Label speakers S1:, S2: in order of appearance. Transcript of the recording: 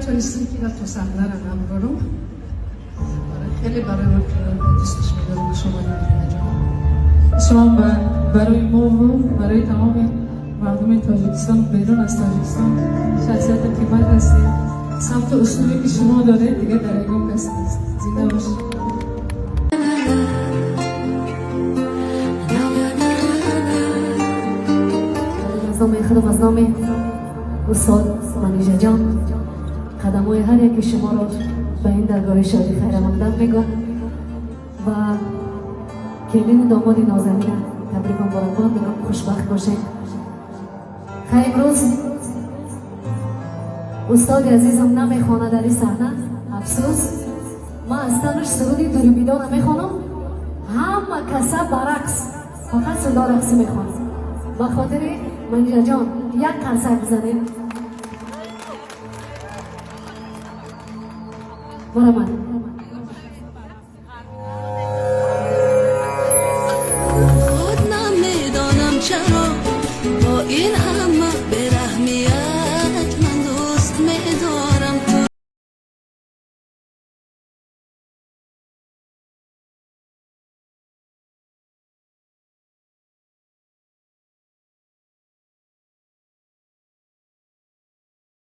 S1: نتونستیم که تو صحنه رو نبرم. خیلی برای من دوستش می‌دارم شما جان.
S2: شما برای ما و برای تمام مردم تاجیکستان بیرون از تاجیکستان شخصیت قیمت هستید. سمت اسلوبی که شما دارید دیگه در یگان کس نیست. زنده باشید.
S3: از نام خودم، از نام استاد منیژه جان، قدم‌های هر یکی شما را به این درگاه شادی خیر مقدم میگم و کلین داماد نازنین تبریک مبارکباد میگم. خوشبخت باشین. خیر امروز استاد عزیزم نمیخواند در این صحنه، افسوس. من از تنش سرودی دوری بیدان میخوانم، همه کسا برعکس فقط صدا رقصی میخوانم. به خاطر منیژه جان یک قرصک بزنیم. برای من.